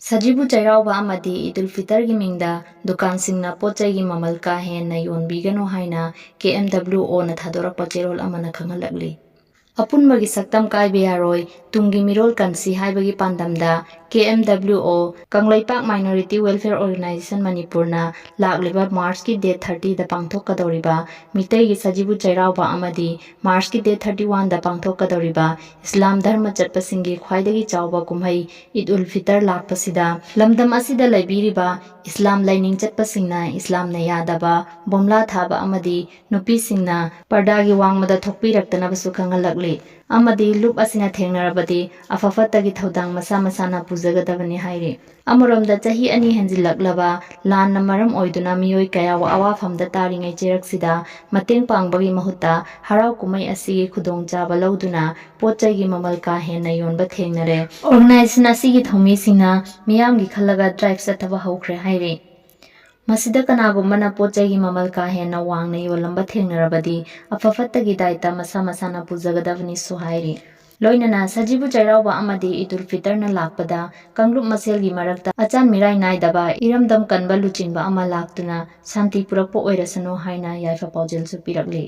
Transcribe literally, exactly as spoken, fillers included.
ꯁꯖꯤꯕꯨ ꯆꯩꯔꯥꯎꯕ ꯑꯃꯗꯤ ꯏꯗ ꯎꯜ ꯐꯤꯇꯔꯒꯤ ꯃꯤꯡꯗ ꯗꯨꯀꯥꯟꯁꯤꯡꯅ ꯄꯣꯠ ꯆꯩꯒꯤ ꯃꯃꯜ ꯀꯥ ꯍꯦꯟꯅ ꯌꯣꯟꯕꯤꯒꯅꯨ ꯍꯥꯏꯅ ꯀꯦ ꯑꯦꯝ ꯗꯕ꯭ꯂꯤꯎ ꯑꯣꯅ ꯊꯥꯗꯣꯔꯛꯄ ꯆꯦꯔꯣꯜ ꯑꯃꯅ ꯈꯪꯍꯜꯂꯛꯂꯤ꯫ ꯑꯄꯨꯟꯕꯒꯤ ꯁꯛꯇꯝ ꯀꯥꯏꯕ ꯌꯥꯔꯣꯏ, ꯇꯨꯡꯒꯤ ꯃꯤꯔꯣꯜ ꯀꯟꯁꯤ ꯍꯥꯏꯕꯒꯤ ꯄꯥꯟꯗꯝꯗ ꯀꯦ ꯑꯦꯝ ꯗꯕ꯭ꯂꯤꯎ ꯑꯣ, ꯀꯪꯂꯩꯄꯥꯛ ꯃꯥꯏꯅꯣꯔꯤꯇꯤ ꯋꯦꯜꯐꯤꯌꯔ ꯑꯣꯔꯒꯅꯥꯏꯖꯦꯁꯟ ꯃꯅꯤꯄꯨꯔꯅ ꯂꯥꯛꯂꯤꯕ ꯃꯥꯔꯆꯀꯤ ꯗꯦꯠ ꯊꯥꯔꯇꯤꯗ ꯄꯥꯡꯊꯣꯛꯀꯗꯧꯔꯤꯕ ꯃꯤꯇꯩꯒꯤ ꯁꯖꯤꯕꯨ ꯆꯩꯔꯥꯎꯕ ꯑꯃꯗꯤ ꯃꯥꯔꯆꯀꯤ ꯗꯦꯠ ꯊꯥꯔꯇꯤ ꯋꯥꯟꯗ ꯄꯥꯡꯊꯣꯛꯀꯗꯧꯔꯤꯕ ꯏꯁꯂꯥꯝ ꯙꯔꯃ ꯆꯠꯄꯁꯤꯡꯒꯤ ꯈ꯭ꯋꯥꯏꯗꯒꯤ ꯆꯥꯎꯕ ꯀꯨꯝꯍꯩ ꯏꯗ ꯎꯜ ꯐꯤꯇꯔ ꯂꯥꯛꯄꯁꯤꯗ ꯂꯝꯗꯝ ꯑꯁꯤꯗ ꯂꯩꯕꯤꯔꯤꯕ ꯏꯁꯂꯥꯝ ꯂꯥꯏꯅꯤꯡ ꯆꯠꯄꯁꯤꯡꯅ ꯏꯁꯂꯥꯝꯅ ꯌꯥꯗꯕ ꯕꯣꯝꯂꯥ ꯊꯥꯕ ꯑꯃꯗꯤ ꯅꯨꯄꯤꯁꯤꯡꯅ ꯄꯔꯗꯥꯒꯤ ꯋꯥꯡꯃꯗ ꯊꯣꯛꯄꯤꯔꯛꯇꯅꯕꯁꯨ ꯈꯪꯍꯜꯂꯛꯂꯤ꯫ ꯑꯃꯗꯤ ꯂꯨꯞ ꯑꯁꯤꯅ ꯊꯦꯡꯅꯔꯕꯗꯤ ꯑꯐ ꯐꯠꯇꯒꯤ ꯊꯧꯗꯥꯡ ꯃꯁꯥ ꯃꯁꯥꯅ ꯄꯨꯖꯒꯗꯕꯅꯤ ꯍꯥꯏꯔꯤ꯫ ꯑꯃꯔꯣꯝꯗ ꯆꯍꯤ ꯑꯅꯤ ꯍꯦꯟꯖꯤꯜꯂꯛꯂꯕ ꯂꯥꯟꯅ ꯃꯔꯝ ꯑꯣꯏꯗꯨꯅ ꯃꯤꯑꯣꯏ ꯀꯌꯥ ꯑꯋꯥꯐꯝꯗ ꯇꯥꯔꯤꯉꯩ ꯆꯩꯔꯛꯁꯤꯗ ꯃꯇꯦꯡ ꯄꯥꯡꯕꯒꯤ ꯃꯍꯨꯠꯇ ꯍꯔꯥꯎ ꯀꯨꯝꯍꯩ ꯑꯁꯤꯒꯤ ꯈꯨꯗꯣꯡꯆꯥꯕ ꯂꯧꯗꯨꯅ ꯄꯣꯠ ꯆꯩꯒꯤ ꯃꯃꯜ ꯀꯥ ꯍꯦꯟꯅ ꯌꯣꯟꯕ ꯊꯦꯡꯅꯔꯦ꯫ ꯑꯣꯔꯒꯅꯥꯏꯖꯦꯁꯟ ꯑꯁꯤꯒꯤ ꯊꯧꯃꯤꯁꯤꯡꯅ ꯃꯤꯌꯥꯝꯒꯤ ꯈꯜꯂꯒ ꯗ꯭ꯔꯥꯏꯚ ꯆꯠꯊꯕ ꯍꯧꯈ꯭ꯔꯦ ꯍꯥꯏꯔꯤ꯫ ꯃꯁꯤꯗ ꯀꯅꯥꯒꯨꯝꯕꯅ ꯄꯣꯠ ꯆꯩꯒꯤ ꯃꯃꯜ ꯀꯥ ꯍꯦꯟꯅ ꯋꯥꯡꯅ ꯌꯣꯜꯂꯝꯕ ꯊꯦꯡꯅꯔꯕꯗꯤ ꯑꯐ ꯐꯠꯇꯒꯤ ꯗꯥꯏꯇ ꯃꯁꯥ ꯃꯁꯥꯅ ꯄꯨꯖꯒꯗꯕꯅꯤꯁꯨ ꯍꯥꯏꯔꯤ꯫ ꯂꯣꯏꯅꯅ ꯁꯖꯤꯕꯨ ꯆꯩꯔꯥꯎꯕ ꯑꯃꯗꯤ ꯏꯗ ꯎꯜ ꯐꯤꯇꯔꯅ ꯂꯥꯛꯄꯗ ꯀꯥꯡꯂꯨꯞ ꯃꯁꯦꯜꯒꯤ ꯃꯔꯛꯇ ꯑꯆꯥꯟ ꯃꯤꯔꯥꯏ ꯅꯥꯏꯗꯕ ꯏꯔꯝꯗꯝ ꯀꯟꯕ ꯂꯨꯆꯤꯡꯕ ꯑꯃ ꯂꯥꯛꯇꯨꯅ ꯁꯥꯟꯇꯤ ꯄꯨꯔꯛꯄ ꯑꯣꯏꯔꯁꯅꯨ ꯍꯥꯏꯅ ꯌꯥꯏꯐ ꯄꯥꯎꯖꯦꯜꯁꯨ ꯄꯤꯔꯛꯂꯤ꯫